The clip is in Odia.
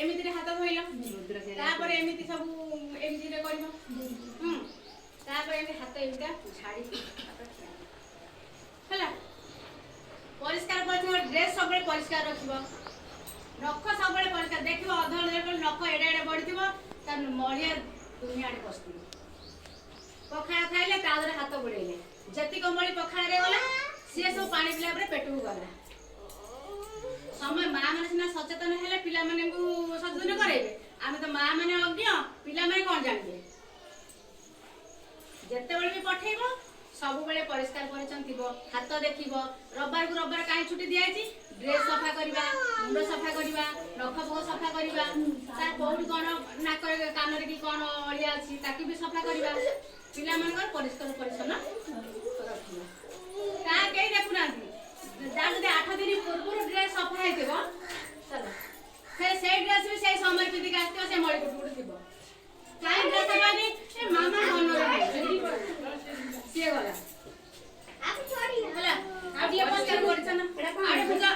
ଏମିତିରେ ହାତ ଧୋଇଲ, ତାପରେ ଏମିତି ସବୁ ଏମିତିରେ କରିବ। ତାପରେ ଏମିତି ହାତ ଏମିତିଆ ଝାଡ଼ିକି ତାପରେ ଖିଆ ହେଲା। ପରିଷ୍କାର ପରିଚ୍ଛନ୍ନ ଡ୍ରେସ୍ ସବୁବେଳେ ପରିଷ୍କାର ରଖିବ। ନଖ ସବୁବେଳେ ପରିଷ୍କାର ଦେଖିବ। ଅଧ ନଖ ଏଡ଼େ ଏଡ଼େ ବଢ଼ିଥିବ, ତା ମଳିଆ ଦୁନିଆ ଆଡ଼େ ପଶିଥିବ। ପଖାଳ ଖାଇଲେ ତା ଦେହରେ ହାତ ବୁଡ଼େଇଲେ, ଯେତିକ ମଳି ପଖାଳରେ ଗଲା, ସିଏ ସବୁ ପାଣି ପିଲା ପରେ ପେଟକୁ ଗଲା। ସମୟ ମା ମାନେ ସିନା ସଚେତନ ହେଲେ ପିଲାମାନଙ୍କୁ ସଚେତନ କରାଇବେ। ଆମେ ତ ମା ମାନେ ଅଜ୍ଞ, ପିଲାମାନେ କଣ ଜାଣିବେ? ଯେତେବେଳେ ବି ପଠେଇବ, ସବୁବେଳେ ପରିଷ୍କାର ପରିଚ୍ଛନ୍ନ ଥିବ, ହାତ ଦେଖିବ। ରବିବାରକୁ ରବିବାର କାହିଁ ଛୁଟି ଦିଆଯାଇଛି? ଡ୍ରେସ୍ ସଫା କରିବା, ମୁଣ୍ଡ ସଫା କରିବା, ନଖ ଫଖ ସଫା କରିବା, ତାର କୋଉଠି କଣ ନାକରେ କାନରେ କି କଣ ଅଳିଆ ଅଛି, ତାକୁ ବି ସଫା କରିବା। ପିଲାମାନଙ୍କର ପରିଷ୍କାର ପରିଚ୍ଛନ୍ନ ରଖିବା, ତାହା କେହି ଦେଖୁନାହାନ୍ତି। ଯାହାର ଯଦି 8 ଦିନ ପୂର୍ବରୁ ଡ୍ରେସ୍ ସଫା ହେଇଥିବ, ଚାଲ ସେ ସେଇ ଡ୍ରେସ୍ ବି ସେଇ ସମୟରେ ପିନ୍ଧିକି ଆସିଥିବ, ସେ ମଳି ଗୋଟେ ଗୋଟେ ଥିବ। କାହିଁ ଡ୍ରେସ୍ ସଫା? ଏ ମାମା ମନରେ ସିଏ ଗଲା। ହେଲା, ଆଉ ଟିକେ ପରିଷ୍କାର ପରିଚ୍ଛନ୍ନ, ଆଉ ଟିକେ ପୂଜା।